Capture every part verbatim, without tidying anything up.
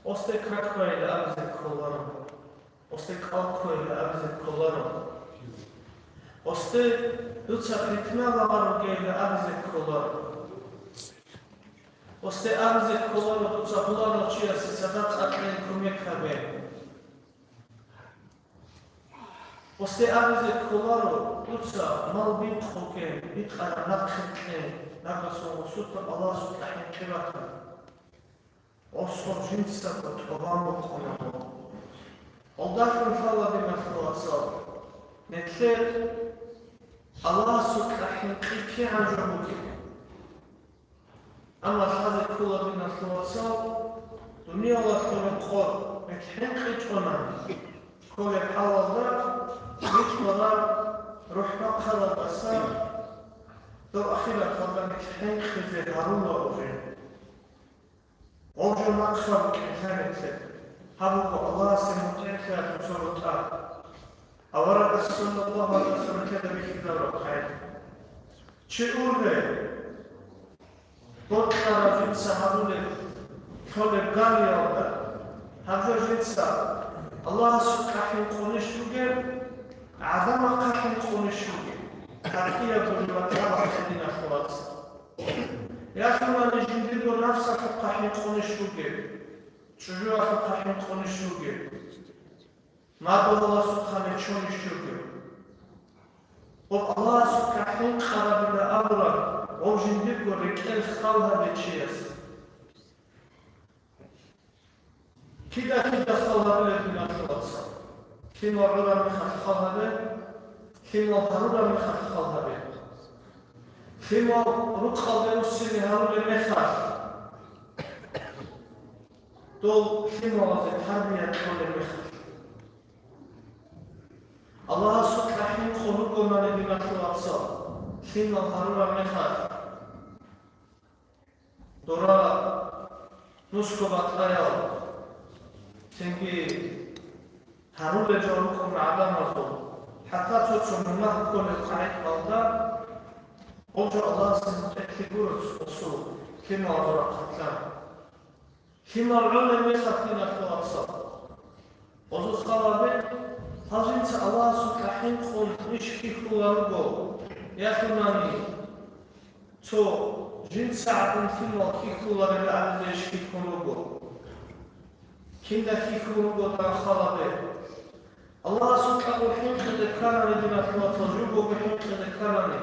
Гъосде как байила абизе кколаро. Гъосде кӀал ккойила абизе кколаро. Гъосде дуца питна лагъарулгейила абизе кколаро. Гъосде абизе кколаро дуца гьуларав чиясе садакъа кье, кумек гьабе. Гъосде абизе кколаро дуца мал бикъуге, бикъараб нахъе кье, нагасул гъосулъа Аллагьасукьа хӀинкъи батана. Гъосул жинцаго тӀубан букӀунаро. Гьелдалъун лъала, диналъул вацал, нилъер Аллагьасукьа хӀинкъи кигӀан жо бугеб. Амма лъазе ккола, диналъул вацал, дуниялалъул рокъор нилъ хӀинкъичӀони, кколеб хӀалалда рикьараб рухӀ бахъаралдаса доб ахираталда нилъ хӀинкъизе гьарула уже. Гъоб жо нахъа букӀин лъанитлъи, гьаб буго Аллагьасе мутӀигӀлъиялъул цо рутӀа. Аварагас, саллаллагьу гӀалайгьи вассалам, кеда бихьизабураб хъайда. Чи ургъе? Бокьарав жинца гьабулеб, лъолеб галиялда, гьаб жо жинца Аллагьасукьа хӀинкъунищ бугеб, гӀадамахъа хӀинкъунищ бугеб, гьаб кӀиябго жо батӀа бахъе, диналъул вацал. Яхъ-, мани жиндирго нафсалъухъа хӀинкъунищ бугеб, чӀужуялъухъа хӀинкъунищ бугеб, мадугьаласухъа нечонищ бугеб. Гъоб Аллагьасухъа хӀинкъарабила абураб, гъоб жиндирго рекӀел хал гьабе чияс. Кида-кида хал гьабилеб, диналъул вацал. Лъимал гӀураб мехалъ хал гьабе, лъимал гьарураб мехалъ хал гьабе. Лъимал рукъалде руссине гьарулеб мехалъ, дол лъималазе тарбия кьолеб мехалъ. Аллагьасукьа хӀинкъун ругонани, диналъул вацал, лъимал гьарураб мехалъ, дора нусго батӀаял, цинги гьарулел жал рукӀуна гӀадамазул, хӀатта цо-цо мунагь кколел къагӀидалда, гъоб жо Аллагьасе мутӀигӀлъи гуро, цо-цо лъималазул рахъалъан. Лъимал гӀолеб мехалъ, диналъул вацал, гъозухъ хал гьабе, гьал жинца Аллагьасукьа хӀинкъун иш хьихьула руго, яхъ-, мани цо жинца гӀадин лъимал хьихьуларила абизе иш хьихьун руго. Кинда хьихьун руго дагьа хал гьабе. Аллагьасукьа хӀинкъизе кканани, диналъул вацал, жугого хӀинкъизе кканани,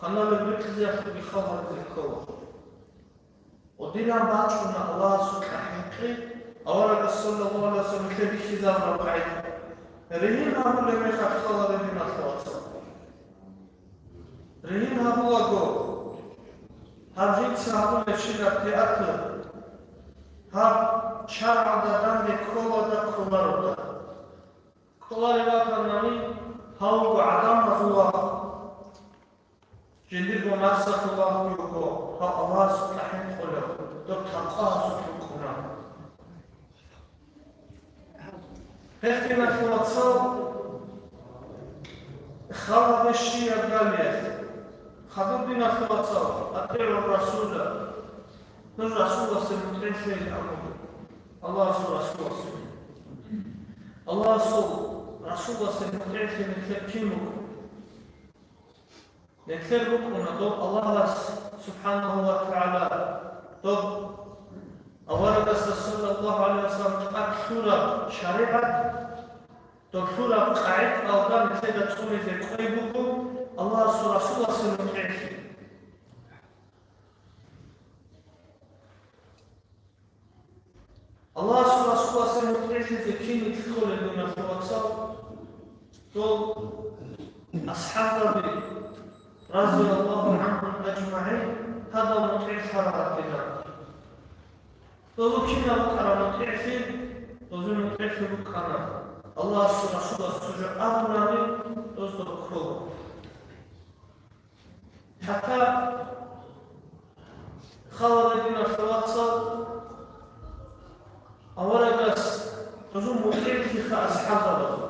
хъаналеб рикьизеялъулги хал гьабизе ккола. Гъодинан бачӀуна Аллагьасукьа хӀинкъи, аварагас, саллаллагьу гӀалайгьи вассалам, нилъее бихьизабураб къагӀида. Ригьин гьабулеб мехалъ хал гьабе, диналъул вацал. Ригьин гьабулаго, гьаб жинца гьабулебщинаб театр, гьаб шаргӀалда данде кколарда кколарода. Кколареб батанани, гьав вуго гӀадамазул вахъ. Жиндирго нафсалъул вахъ вуго, гьав Аллагьасукьа хӀинкъулев, доб такъвасулъ рукӀуна. Гьеб, диналъул вацал, хал гьабе щибаб галиялъ. Хадуб, диналъул вацал, атӀигӀу расула. Нуж Расуласе мутӀигӀлъейин абун. Аллагьасул Расуласе. Аллагьасул Расуласе мутӀигӀлъи нилъер кин буго? Нилъер букӀуна доб Аллагьас, субхӀанагьу ва тагӀала, доб аварагасда, саллаллагьу гӀалайгьи вассалам, тӀад лъураб шаригӀат, доб лъураб къагӀидалда нилъеда цӀунизе кӀвей буго Аллагьасул Расуласе мутӀигӀлъи. Аллагьасул Расуласе мутӀигӀлъизе кин кколел, диналъул вацал? Дол асхӀабаби, разияллагьу гӀангьум ажмагӀин, гьадал мутӀигӀлъарал гьатӀила. Дозул кинаб букӀараб мутӀигӀлъи, дозул мутӀигӀлъи букӀана Аллагьасул Расулас цо жо абунани, доз доб ккола. ХӀатта хал гьабе, диналъул вацал, аварагас дозул мутӀигӀлъиха асхӀабзабазул.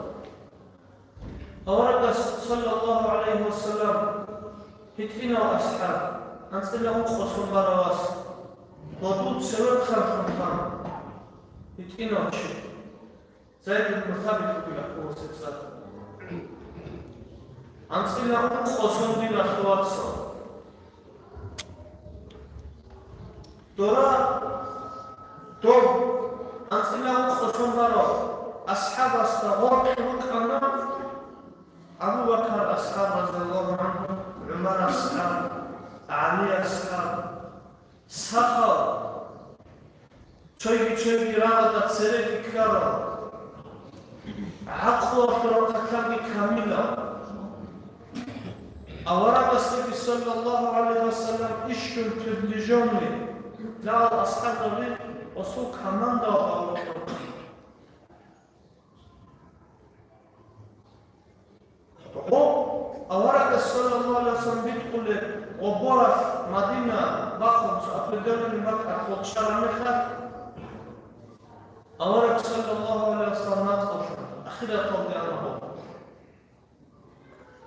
Аварагас, саллаллагьу гӀалайгьи вассалам, гьитӀинав асхӀаб, анцӀила ункъо сон барав вас, ва дов цевехъанлъун тан. гьитӀинав чи. Зайд ибн Сабит вугила гьесул цӀар. АнцӀила ункъо сон, диналъул вацал. Дора, доб, анцӀила ункъо сон барав асхӀабасда гъоркь рукӀана Абу Бакар асхӀаб, разияллагьу гӀангьу, ГӀумар асхӀаб, ГӀали асхӀаб, сахал, цойги-цойги рагъалда цереги ккарал, гӀакълуялъул рахъалъаги камилал. Аварагасдаги, саллаллагьу гӀалайгьи ва саллам, ишгьун приближённый, дагьал асхӀабзаби, гьесул командал гьавуртӀун. Гъо, аварагас, саллаллагьу гӀалайгьи ва саллам, битӀулеб гъо боралъ Мадина бахун цо определённый бакӀалъ гъо чӀараб мехалъ, авараг, саллаллагьу гӀалайгьи ва саллам, накълулъун, ахираталде ана гъо.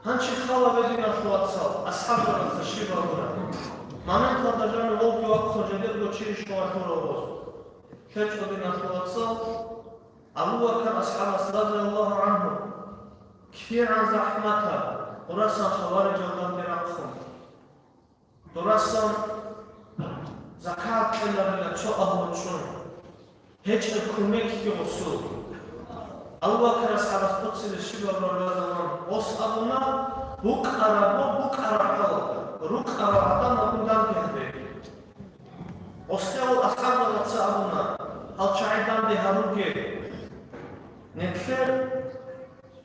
Гьанже хал гьабе, диналъул вацал, асхӀабзабаца щиб гьабуна. Моменталда жанив волги вахъун жидерго чияс щугьа лъуравоз. ЛъечӀо, диналъул вацал, Абу Бакар асхӀабас, разияллагьу гӀангьу, кигӀан захӀматаб, гъурасан хаварижал данде рахъун. Дурасан закат кьеларила цо агьлу чӀун, гьечӀеб кумекги гъосул. Абу Бакар асхӀабас буцила щибаб ралъ заман, гъос абуна, букӀараб, букӀараб хӀалалда, рукӀарал гӀадамалгун данде гьабе. Гъосде гьев асхӀабзабаца абуна, гьал чагӀи данде гьаруге. Нилъер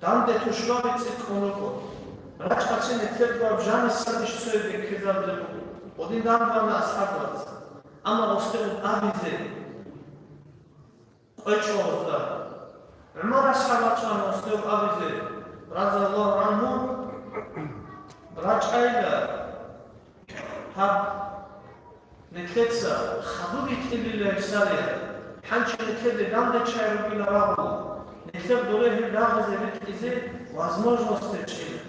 данде тушбаби цӀикӀкӀун руго. РачӀаца нилъер гьаб жанисан иш цояде ккезабизе буго. Гъодин данде бана асхӀабзабаца. Амма гъосде гьеб абизе кӀвечӀо гъозда. ГӀумар асхӀаб вачӀана гъосде гьеб абизе, разияллагьу гӀангьу, рачӀайила гьаб. Нилъеца хадур ритӀилила гьеб сария, гьанже нилъеде данде чагӀи ругила рагъула, нилъер доре гьеб рагъизе ритӀизе возможность течӀила.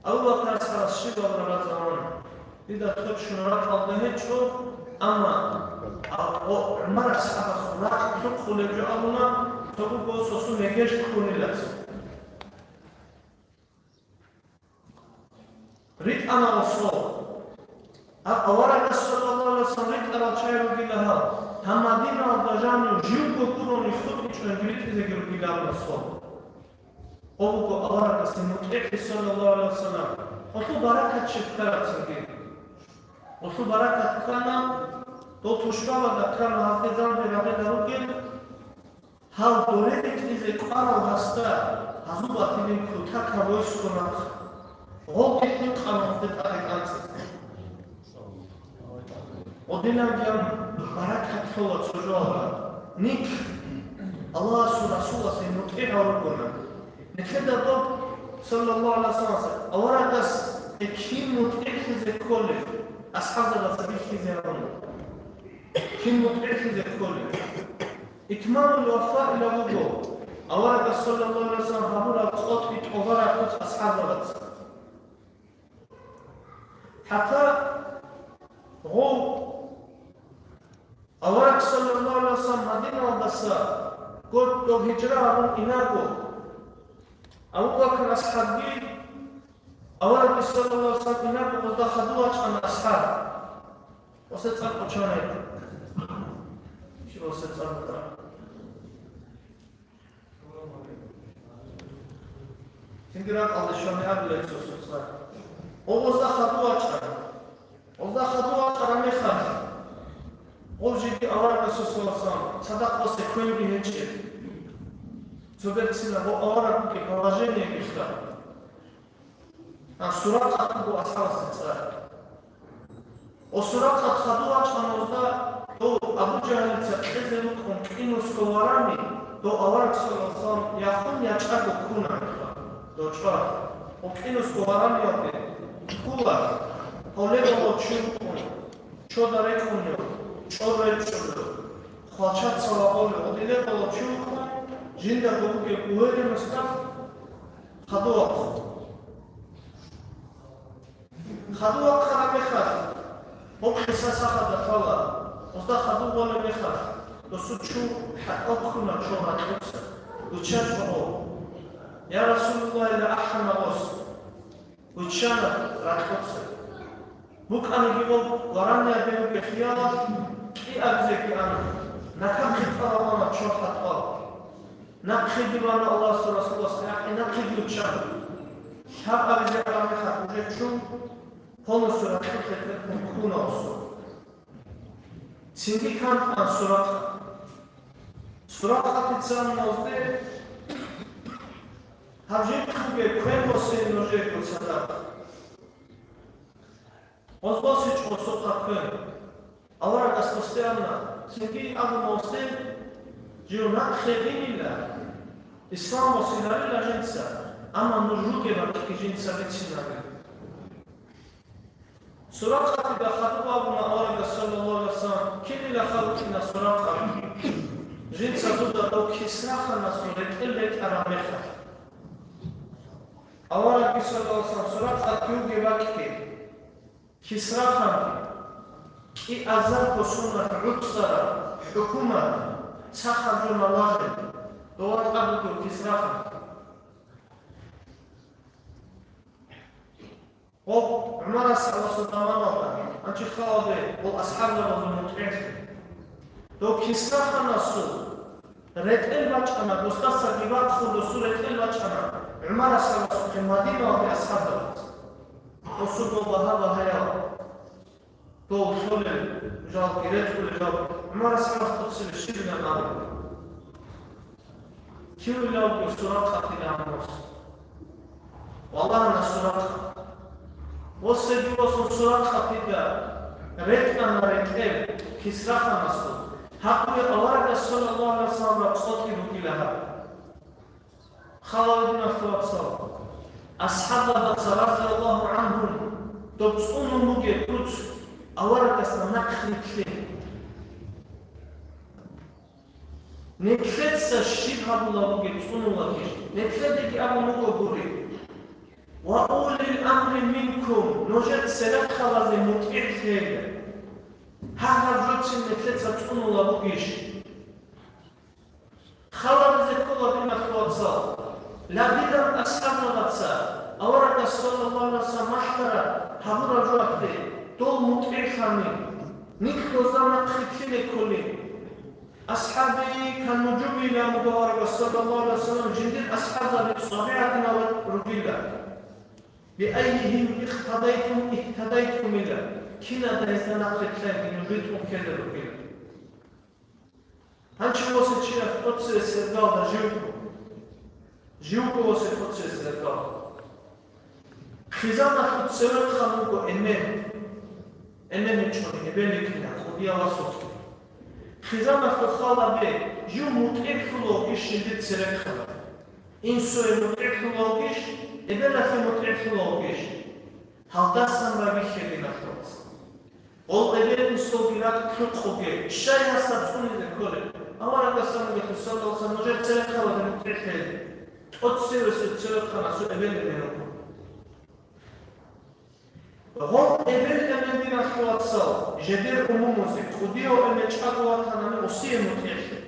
Абу Бакар асхӀабас щиб абуна, разияллагьу гӀангьу, дида точно ракӀалда гьечӀо, амма гьав ГӀумар асхӀабас ракӀ лъукъулеб жо абуна, цо буго сосун мегеж ккунилаца. РитӀана гъосул. Гьаб аварагас, саллаллагьу гӀалайгьи ва саллам, ритӀарал чагӀи ругила гьал. Гьаб Мадинаялда жанив живго гурони хутӀичӀони ритӀизеги ругила гьаб гъосул. Гьеб буго аварагасде мутӀигӀлъи, саллаллагьу гӀалайгьи ва саллам. Гъолъул баракат щиб ккараб цинги. Гъолъул баракат ккана, дол тушбабазда ккана, гьазде данде рагъида ругел. Гьал доре ритӀизе кӀварал гьасда гьазул батилин кутакаб войско нахъа, гъолги хӀинкъана гьезде тӀаде кӀанцӀизе. Гъодинаб гьаб баракат лъола цо жоялда. Нилъ Аллагьасул Расуласе мутӀигӀал ругона. Нилъеда доб, саллаллагьу гӀалайгьи ва саллам, аварагасде кин мутӀигӀлъизе кколеб, асхӀабзабаца бихьизе гьабуна. Кин мутӀигӀлъизе кколеб? Итмамул вафаила буго аварагас, саллаллагьу гӀалайгьи ва саллам, гьабураб къотӀи тӀубараб куц асхӀабзабаца. ХӀатта гъов авараг, саллаллагьу гӀалайгьи ва саллам, Мадинаялдаса гьоркьоб гьижра гьабун инаго, Абу Бакр асхӀабги аварагги, саллаллагьу гӀалайгьи ва саллам, инаго гъозда хадув вачӀана асхӀаб. Гъосда цӀар кӀочон гьечӀо. Щиб гъосда цӀар букӀараб? Цинги ракӀалде щвани абила гьесул цӀар. Гъозда хадув вачӀана. Гъозда хадув вачӀараб мехалъ, гъов жеги аварагасул, саллаллагьу гӀалайгьи ва саллам, цадахъ гъосе квенги гьечӀеб. Цо берцинаб гъов авараг вугеб положениеги хьа. А Суракъат буго асхӀабасда цӀар. О, Суракъат хадув вачӀана гъозда, дов Абу Жагьлица кьезе рукӀун кӀинусго варани, дов авараг, саллаллагьу гӀалайгьи ва саллам, яхун ячӀаго ккуна гьебха, дов чӀвар. О, кӀинусго вараниялде ккула, гьав леб гьав чи вукӀун, чода рекӀунев, чӀор речӀчӀулев, хвалчаца вагъулев, гьединав чи вукӀун, жинда бугеб уверенносталъ хадув вахъун. Хадув вахъараб мехалъ, гьеб къиса сахада лъала, гъозда хадув гъолеб мехалъ, досул чу хӀатӀал ккуна чо ракьуца, вичча чӀого. Я Расулуллагь, ила ахӀана гъос, виччана ракьуца. БукӀаниги гъоб варанни абируге хиялалъ, кӀиабизеги ана, накахъе тӀалабана чо хӀатӀал. Нахъеги бана Аллагьасул Расуласда, ахӀи, нахъеги виччана. Лъабабизе араб мехалъ уже чу полностью ракьулъе ккуна гъосул. Цинги кантӀана Суракъа. Суракъатица амма гъозде гьаб жинхъуге квен босин нужеего цадахъ. Гъоз босичӀо гъосухъа квен. Аварагас гъосде амма, цинги абуна гъосде, жив нахъе гьинила, ислам босиларила жинца, амма нуж ругеб бакӀги жинца бицинаби. Суракъатида хадуб абуна аварагас, саллаллагьу гӀалайгьи вассалам, кинила халкъина Суракъат, жинца дуда дов Кисра ханасул ретӀел ретӀараб мехалъ. Аварагги, саллаллагьу гӀалайгьи вассалам, Суракъатги вугеб бакӀги, Кисра ханги, кӀиазарго соналъ гӀуцӀараб хӀукумат, цахаб жо налажин, дова тӀад бугев Кисра хан. Гъоб ГӀумар асхӀабасул заманалда, гьанчи халабе гъол асхӀабзабазул мутӀигӀлъи. Дов Кисра ханасул ретӀел бачӀана, досдасаги бахъун досул ретӀел бачӀана ГӀумар асхӀабасухъе Мадинаялде асхӀабзабаз. Досул дов багьа-багьаял. Дов лъолел жалги, рецӀулел жалги, ГӀумар асхӀабас тӀоцебе щибилан абун. Кивилавги Суракъатила гьанбос. Валагьана Суракъа. Восеги восун Суракъатида ретӀана ретӀел Кисра ханасул, гьаб бугеб аварагас, саллаллагьу гӀалайгьи вассалам, ракъотӀи бугила гьаб. Хал гьабе, диналъул вацал, асхӀабзабаца, разияллагьу гӀангьум, доб цӀунун бугеб куц аварагасда нахъ нилъе. Нилъеца щиб гьабулеб бугеб цӀунулебги, нилъедаги абун буго гури: «Ва улил амри минкум», нужер церехъабазе мутӀигӀлъейила. Гьагьаб жоцин нилъеца цӀунулеб бугищ? Хал гьабизе ккола, диналъул вацал, лагъирал асхӀабзабаца аварагас, саллаллагьу гӀалайгьи вассалам, малъараб гьабураб жоялъе дол мутӀигӀлъани, нилъ дозда нахъ рилълъине кколин. АсхӀаби каннуджуми илан буго аварагас, саллаллагьу гӀалайгьи вассалам, жиндир асхӀабзаби цӀвабигӀадинал ругила. «Биаййигьим ихтадайтум ихтадайтум» ила, кинада гьезда нахъ рилълъайги нуж ритӀун ккезе ругила. Гьанчи восичӀони тӀоцебесеб иргалда живго. Живго восе тӀоцебесеб иргалда. Хизаналъул цевехъан вуго эмен. Эмен гьечӀони, эбел йикӀина, кӀудияв васухъе. Хизаналъул хал гьабе, жив мутӀигӀлъулевгищ жиндир церехъабазе? Инсуе мутӀигӀлъулевгищ, эбелалъе мутӀигӀлъулевгищ? Гьалдасан рабихье, диналъул вацал. Гъол эбел-инсулги ракӀ лъукъуге, щай гьасда цӀунизе кколеб? Аварагасда бугелъул, саллаллагьу гӀалайгьи вассалам, нужер церехъабазе мутӀигӀлъейин. ТӀоцебесеб церехъан асул эбел-эмен руго. Гъол эбел-эмен, диналъул вацал, жидер умумузе, кӀудияв эмен чӀаго ватанани, осие мутӀигӀлъе.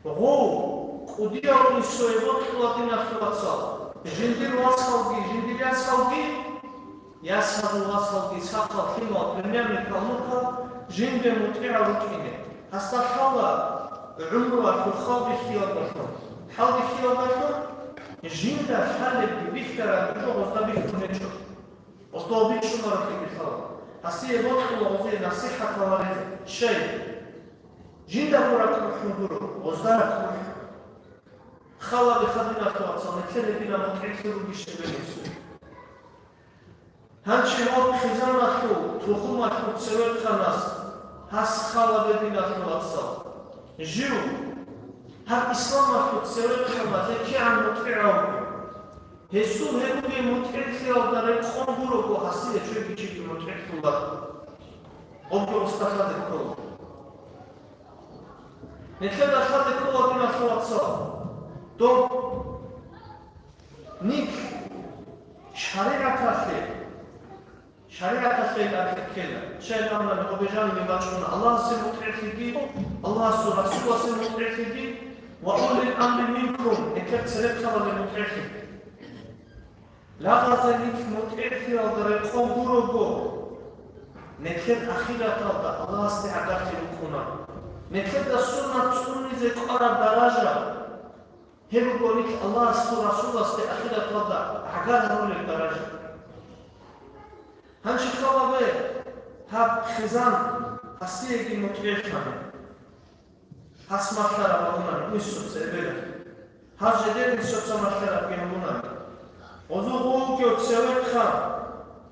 Гъов, кӀудияв инсуе бокьула, диналъул вацал, жиндир васалги, жиндир ясалги, ясазул васалги, сахал, лъимал, племянникал, нухал жинде мутӀигӀав рукӀине. Гьасда лъала гӀумруялъул хал бихьиялдалъун, хӀал бихьиялдалъун, жинда лъалебги бихьарабги жо гъозда бихьун гьечӀо. Гъозда бичӀчӀунарухъе бихьала. Гьасие бокьула гъозие насихӀат гьаризе. Щай? Жинда гураб рухӀун гуро, гъозда рухӀ. Хал гьабе, диналъул вацал, нилъеда дина мутӀигӀлъи ругищ эбел-инсуе? Гьанчи гьаб хизаналъул, тухумалъул цевехъанас гьас хал гьабе, диналъул вацал. Жив гьаб исламалъул цевехъаназда кигӀан мутӀигӀав вугев? Гьесул гьеб бугеб мутӀигӀлъиялда рекъон гурого, гьасие цоги чиги мутӀигӀлъула. Гъобги гъосда лъазе ккола. Нилъеда лъазе ккола, диналъул вацал, доб нилъ шаригӀаталъе ШаригӀаталъейин архӀи ккела. Щайин абуни, гьобе жанибе бачӀуна Аллагьасе мутӀигӀлъиги, Аллагьасул Расуласе мутӀигӀлъиги ва улил амри минкум, нилъер церехъабазе мутӀигӀлъиги. Лагъазе нилъ мутӀигӀлъиялда рекъон гурого, нилъер ахираталда Аллагьасде гӀагарлъи рукӀуна. Нилъеда сунат цӀунизе кӀвараб даража, гьеб буго нилъ Аллагьасул Расуласде ахираталда гӀагар гьарулел даража. Гьанже хал гьабе, гьаб хизан гьасиеги мутӀигӀлъана. Гьас малъараб гьабунани, инсуца эбелалъ. Гьас жидер инсуца малъарабги гьабунани. Гъозул гъов вугев цевехъан,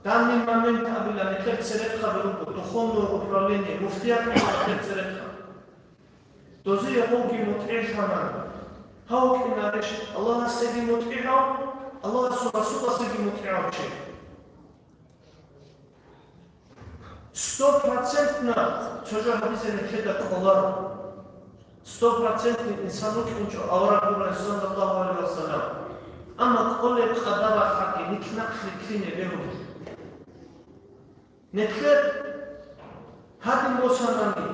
данный момент абила, нилъер церехъаби руго, духовное управление, муфтият нилъер церехъан. Дозие гъовги мутӀигӀлъана. Гьав вукӀинарищ Аллагьасеги мутӀигӀав, Аллагьасул Расуласеги мутӀигӀав чи? Сто процентно цо жо гьабизе нилъеда кӀоларо. Сто процентный инсан вукӀинчӀо авараг гурай, саллаллагьу гӀалайгьи вассалам. Амма кӀолеб къадаралъ гьаги нилъ нахъ рилълъине бегьулищ? Нилъер гьадин босанани,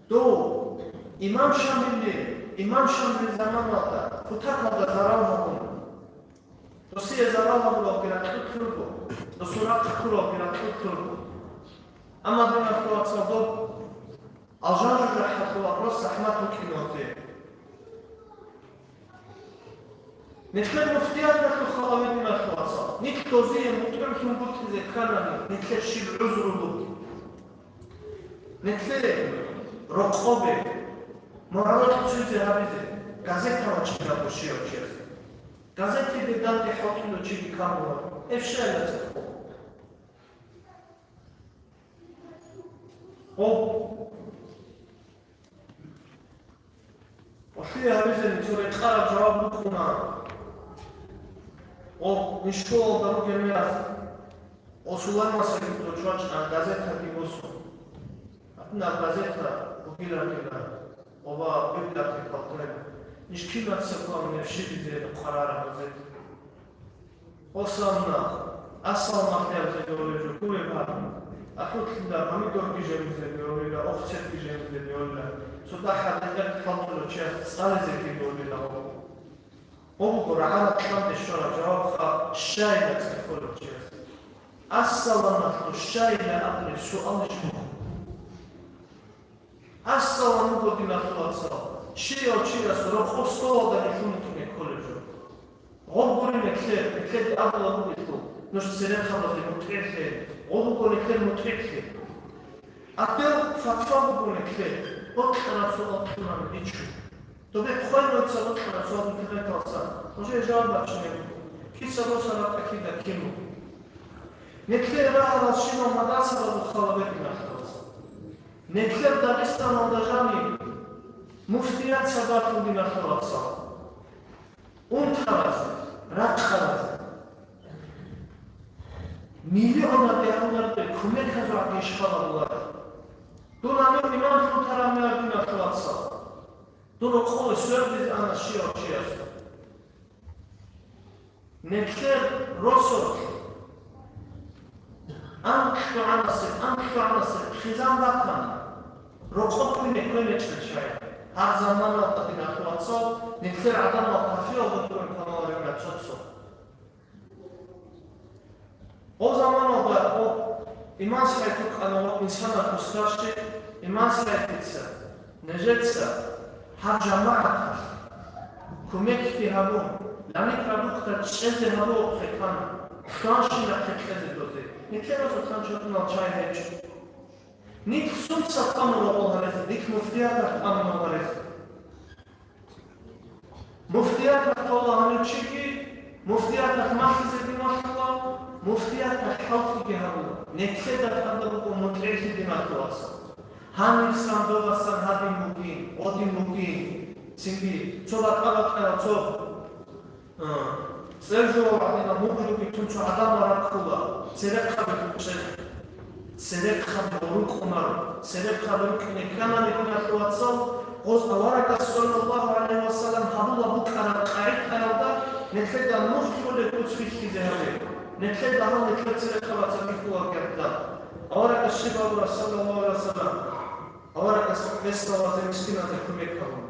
дов имам Шамилли, имам Шамилли заманалда кутакалда зарал гьабуна. Досие зарал гьабуралги ракьулъ руго, досул рахъ ккуралги ракьулъ руго. Амма, диналъул вацал, доб алжан-жужахӀалъул рос захӀмат вукӀиналде. Нилъер муфтияталъул хал гьабе, диналъул вацал, нилъ дозие мутӀигӀлъун гуртӀизе кканани, нилъер щиб гӀузру бугеб? Нилъее рокъобе, мугӀролъи цӀунизе гьабизе, газета вачӀинаб щивав чияс. Газетиде данде хӀалтӀулев чиги камула, гьеб щайила цӀехол? Гъоб. Гъолъие гьабизени цо рекъараб жаваб букӀуна. Гъоб, ниж школалда ругеб мехалъ, гъо, Сулайман Сагидович вачӀана газетаги босун. Гьадинаб газета бугилан-гилан, оба, библиотекалда. Ниж кинаца ккун, ниж щибизе къварараб газета. Осанна, асал махъияб зегье гьорил жо гуреб гьаб. Ахутлъила гьамидорги жемизеги гьорила, охцерги жемизеги гьорила, цо дагьаб рекъерд хӀалтӀулев чияс цӀализеги гьорила. Гьобго рагӀараб кьанде щвараб жавабха щайила цӀехолев чияс. Ассаламалъул щайила абулеб суал иш буго. Ассалам буго, диналъул вацал, щияв чияс рокъоб столалда рилълъун букӀине кколеб жо. Гъоб гури нилъер, нилъеде абулеб бугелъул, нуж церехъабазе мутӀигӀлъе, гъоб буго нилъер мутӀигӀлъи. Ател фатва буго нилъер, бокьараб суал кьунани бичун. Добе хъвай нужеца бокьараб суал интернеталдасан, нужее жаваб бачине буго. Киса босараб тӀахьида кин буго? Нилъее рагьарал щибаб мадрасаялъул хал гьабе, диналъул вацал. Нилъер Дагъистаналда жаниб муфтият сабаблъун, диналъул вацал. Унтараз, рахъараз, миллионал дигӀунарде кумеказул гӀадин иш хал гьабуларо. Дун гьанив имамлъун тараб мехалъ, диналъул вацал, дун рокъове свердизе ана щивав чиясда. Нилъер росулъ анкьгӀанасеб, анкьгӀанасеб хизан батана, рокъоб квене ккечӀел чагӀи. Гьаб заманалда, диналъул вацал, нилъер гӀадамал кафеялда гурун кваналарила цо-цо. Гьеб заманалда гьеб имам СагӀид вукӀана, гьеб инсанасул старший имам СагӀидица, нижеца гьаб жамагӀаталъ кумекги гьабун, лъани продукта чӀезе гьабугохъе ккана, лъанщинахъе кьезе дозе. Нилъер росулъ лъанчӀодунал чагӀи гьечӀо. Нилъ сунца тӀамун рокъов гьаризе, нилъ муфтияталъ тӀамун гьаризе. Муфтияталъ тола гьанив чиги, муфтияталъ малъизе дин валъула, муфтияталъ хӀалтӀиги гьабула. Нилъеда тӀадаб буго мутӀигӀлъи, диналъул вацал. Гьаниб сандугъасан гьадин бугин, гъодин бугин, цинги цо батӀа-батӀа цо, а, цӀер жо гьадинаб мугӀлуги тун цо гӀадамал раккула, церехъаби рукӀчӀел. Церехъаби рукӀунаро, церехъаби рукӀине кканани, диналъул вацал, гъоз аварагас, саллаллагьу гӀалайгьи вассалам, гьабулеб букӀараб къагӀидаялда нилъеда нух кьолеб куц бихьизе гьабе. Нилъеда гьал нилъер церехъабаца бихьуларги гьабда. Аварагас щиб абура, саллаллагьу гӀалайгьи ва саллам? Аварагас бесдалазе, мискиназе кумек гьабун.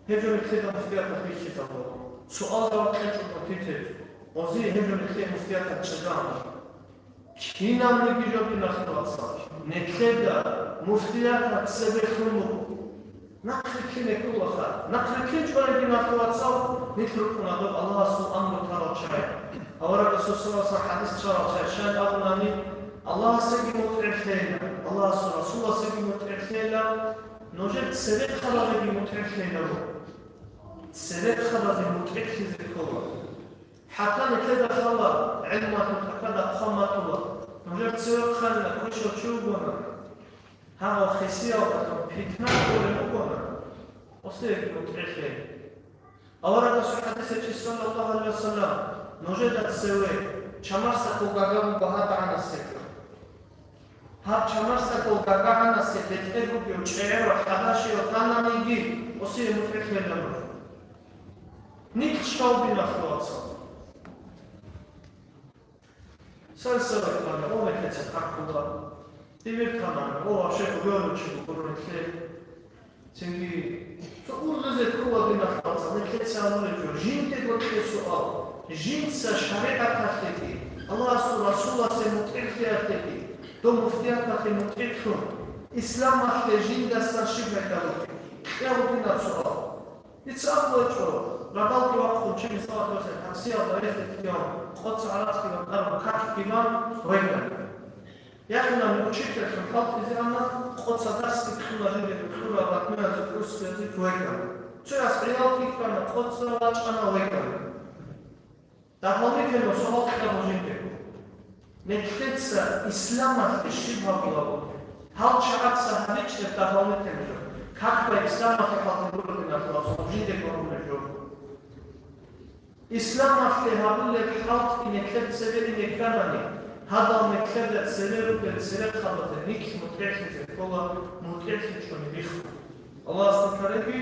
Гьеб жо нилъеда муфтияталъ бихьизабула. Суал-жаваб кьечӀого тетер. Гъозие гьеб жо нилъее муфтияталъ чӀезабула. Кинабниги жо, диналъул вацал, нилъеда муфтияталъ цебе лъун буго. Нахъ рилълъине кколаха. Нахъ рилълъинчӀони, диналъул вацал, нилъ рукӀуна доб Аллагьасул амру тарал чагӀи. Аварагасул саллаллагьу гӀалайгьи ва саллам хӀадис чӀарал чагӀи щай абунани, Аллагьасеги мутӀигӀлъейила, Аллагьасул Расуласеги мутӀигӀлъейила, нужер церехъабазеги мутӀигӀлъейила. Церехъабазе мутӀигӀлъизе ккола. ХӀатта нилъеда лъала гӀелмалъул тӀахьазда хъван батула, нужер цевехъанила квешав чи вугони, гьав хисиялдалъун питна кколеб бугони, гъосиеги мутӀигӀлъе. Аварагасул хӀадис гьечӀищ, саллаллагьу гӀалайгьи ва саллам, нужеда цеве чамасдакал гага буго гьадагӀанасеги. Гьаб чамасдакал гагагӀанасе бетӀер бугев чӀегӀерав хӀабашияв тананиги, гъосие мутӀигӀлъейила нуж. Нилъ щвал, диналъул вацал. Сарсарай тана, о, нилъеца какула. Дивир тамана, о, вообще гурони чи гурони нилъе. Цинги цо ургъизе ккола, диналъул вацал, нилъеца абулеб жо, жиндего кье суал, жинца шаригӀаталъеги, Аллагьасул Расуласе мутӀигӀлъиялъеги, доб муфтияталъе мутӀигӀлъун, исламалъе жиндасан щиб пайда бугеб? Кье гьединаб суал. Дица абулеб гьечӀо, радалги вахъун, чи мисалалъе таксиялда рехизе ккун, къоца гӀарацги бан, какги бан веган. Яхъинаб учительлъун хӀалтӀизегӀанна, къоца дарсги кьуна жиндир кьураб батнуязе, курсиязухъ веган. Цояс гӀиял ккана, къоца вачӀана, веган. Дополнительно суал кьабу жиндир. Нилъеца исламалъе щиб гьабулеб бугеб? Гьал чагӀаца гьабичӀеб дополнительно жо. Как бы исламалъе хӀалтӀи гурони, диналъул вацал, жиндир гурони жо. Исламалъе гьабулеб хӀалтӀи нилъер цебе ине кканани, гьадал нилъеда цере ругел церехъабазе нилъ мутӀигӀлъизе ккола, мутӀигӀлъичӀони биххун. Аллагьас нилъедаги,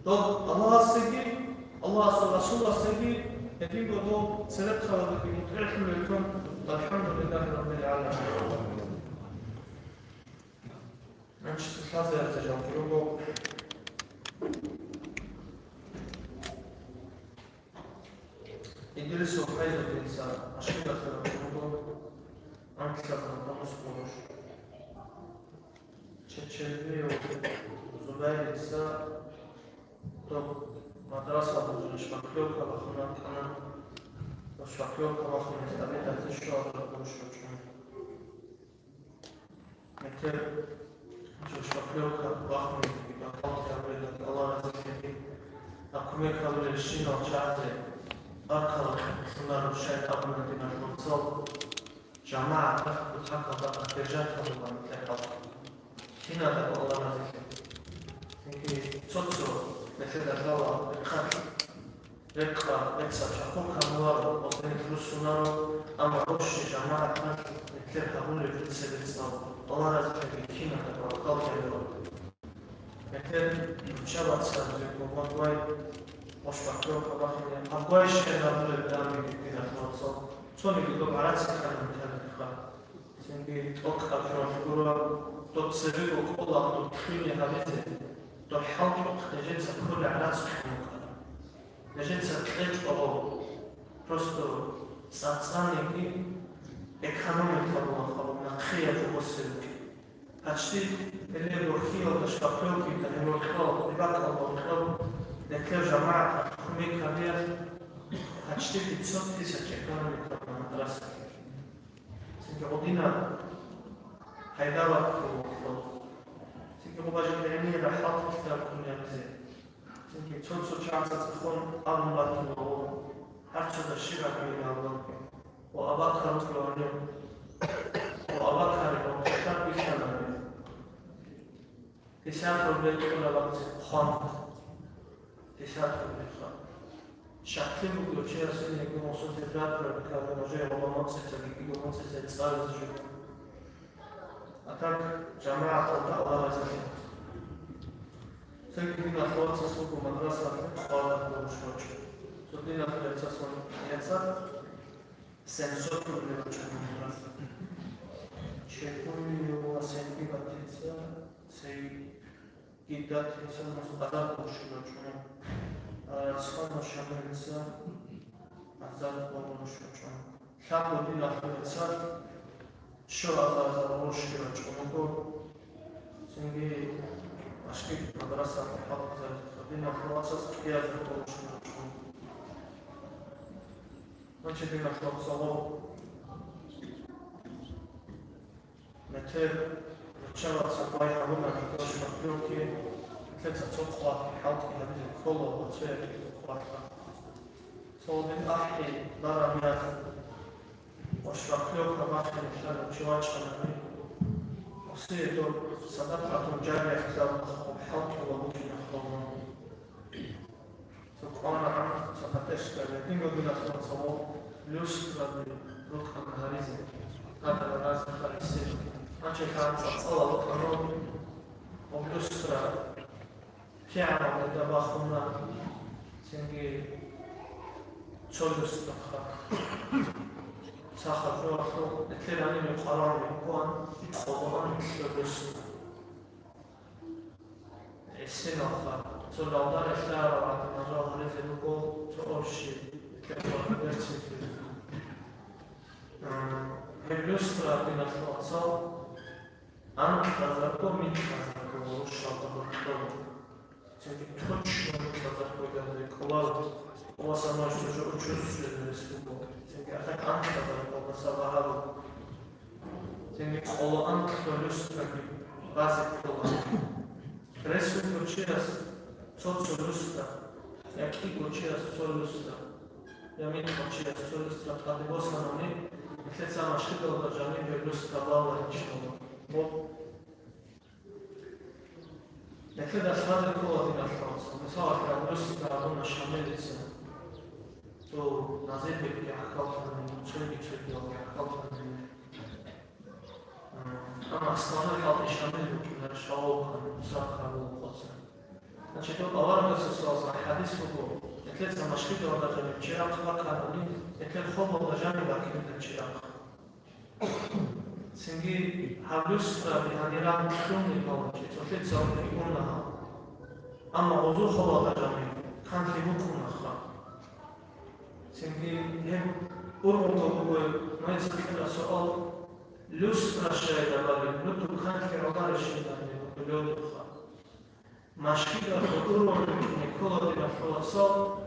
доб Аллагьасеги, Аллагьасул Расуласеги, гьединго доб церехъабазеги мутӀигӀлъун векун, валхӀамдулиллагьи раббил гӀаламин. Значит, лъазе-лъазе жалги руго. Идрисов Хайзудинца машиналъе рахъун руго, анкьлъазаб къамус къурущ. Чечербиев Зубайрица доб мадрасалда шпаклёвка бахун вукӀана, ва шпаклёвка бахун гьес тӀабитӀазе щуабилеб къурущ бачӀун. Метер жо шпаклёвка бахунги батӀалги гьабулеб, Аллагь разилъеги. Гьаб кумек гьабулелщинал чагӀазе баркала кьунаро, щай абуна, диналъул вацал, жамагӀат рахъ кутакалда держать гьабулеб нилъер халкъ. Киназдаго Аллагь разилъеги. Цинги цо-цо нилъеда лъала рехъалъ. Рекъа, рецц чахъул камуларо, гъозие руссунаро, амма гьоркьоб жамагӀаталъ нилъер гьабулеб рецц-реццал Аллагь разилъеги кинабго баркал гьабила. Нилъер руччабаца жив гьобмагвай, ва шпаклёвка бахине, гьабгвай щай гьабулеб дагьабги, диналъул вацал, цониги доб гӀарац хъана нилъер. Цинги тӀокӀаб жо гуро, доб цебего кӀола доб лъугӀине гьабизе, доб хӀалтӀухъ нижеца кколеб гӀарац хъун букӀана. Нижеца кьечӀого, просто цӀацӀаниги экономить гьабула халкъ, нахъеяб жо босизе букӀин. Почти гьеле борхиялда шпаклёвкида гьеб гьоркьоб, рыбакалда гьоркьоб, нилъер жамагӀаталъ кумек гьабиялъ почти пятьсот тысяч экономить гьабуна мадрасалъе. Цинги гьединаб пайда батула. Цинги гьеб бажи гӀемераб хӀалтӀулъ ккун гьабизе. Цинги цо-цо чагӀаца цӀехун абун батула, гьар цода щиб гьабизе гьабулеб. Ва Абакар вукӀана гьанив. Ва Абакарил ва китаб бихьана гьанив. Пятьдесят рублей кьуна вахъ хъван. Пятьдесят рублей хъван. Щаклъи буго, чиясул йиго мусул температура бикьараб, нужее гъоба моцӀица, гьигиго моцӀица цӀализе жо. А так, жамагӀаталда Аллагь разилъеги. Цинги диналъул вацас вуго мадрасалъе къваригӀун вугев. Цо диналъул яцас ва яцал семьсот рублей вачӀана гьеб. Чекуниева Сергей батица, цей гидатица мус азар къурши вачӀуна. Рацлъана Шамилица азар къурши вачӀуна. Лъабго диналъул цал щуразарзал рушги рачӀун руго, цинги машгид, мадраса хӀалтӀизаризеха, диналъул вацаз кӀиазарго рушги рачӀун. Значит, диналъул вацал метер руччабаца бай гьабуна, гьоркьоб шпаклёвки, метерца цо хъвахъ хӀалтӀи гьабизе ккола ва цояги хъвахъа. Цо гьедин ахӀи бараб мехалъ, ва шпаклёвка бахине лъана чи вачӀанани, гьесие доб садакъатун жариялъ хъвахъ хӀалтӀула букӀине хъвана. Цо кӀванагӀан, цо хатӀешкаби, гьединго диналъул вацал люстраби рукӀана гьаризе, гьадала разихъа гьесие. Гьанже лъан цӀалцӀала букӀана гьеб люстра. КигӀан гьелда бахуна, цинги цо люстраха. Саха жугьалъул, этлъи ранибе къваригӀун букӀуна, къолоан цо люстра. ГӀисиналха, цо лалда релълъарал гӀадамал гьаризе руго, цо орщи, этлъи къваригӀун берцинлъи. Гьеб люстра, диналъул вацал, анкьазарго, микьазарго рушалда бокьола. Цинги точно микьазарго гьаризе кӀоларо. Ва самай чӀужу учуз чӀезарес буго. Цинги атак анкьазарго баса багьаро. Цинги къоло анкьго люстраги базе ккола. Рес вуго чияс цо-цо люстра, я кӀиго чияс цо люстра, я микьго чияс цо люстра тӀаде босанани, нилъеца машгидалда жанибе люстра баларичӀо. Гьеб нилъеда лъазе ккола, диналъул вацал. Мисалалъе, люстра гьабуна Шамилица, дов Назирбекги гӀахьаллъана, цоги-цогиялги гӀахьаллъана. Амма асланул хӀалтӀи Шамил букӀина, шавал хъан, сахъ гьабула къоцан. Значит, аварагасул саллаллагьу гӀалайгьи ва саллам хӀадис буго, этлъеца машгидалда жаниб чи рахъ баканани, этлъел хобалда жаниб бакинилан чи рахъ. Цинги гьаб люстраби гьаниран лъугьунеб балачи, цолъица унеб унагьал. Амма гъозул хобалда жаниб канлъи букӀунаха. Цинги гьеб ургъунго буго, нужеца кьела суал, люстра щайда балеб, нутӀу канлъи гӀоларищинани лъодуха. Машгидалда ургъун букӀине ккола, диналъул вацал,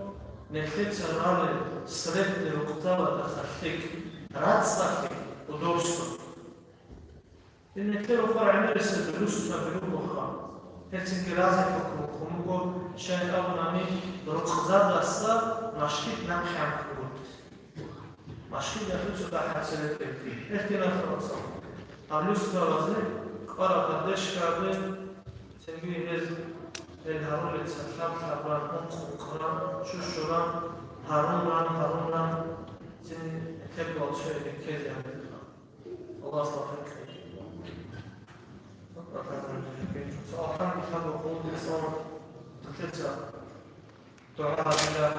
нилъеца ралел средний рукъзабаздаса лъикӀ, рацӀцӀалъи, удобство. Гьел нилъер рукъа гӀемерисез люстраби ругоха. Гьел цинги разихъа ккун буго, щай абунани, рукъзабаздаса машгид нахъе анкьун буго. Машгидалъул цо дагьаб цебетӀер. Гьел, диналъул вацал, гьаб люстраби кӀвараб поддержкаби, цинги гьез, гьел гьарулел цо лъаб-лъабран, ункъ-ункъран, щущуран, гьарунран, гьарунран, цин гьеб цояги ккезе гьабилха. Аллагьас тавфикъ кье. Цо алхӀамдулиллагь, гьаб къуллъи цӀалун, нилъеца дугӀа гьабила,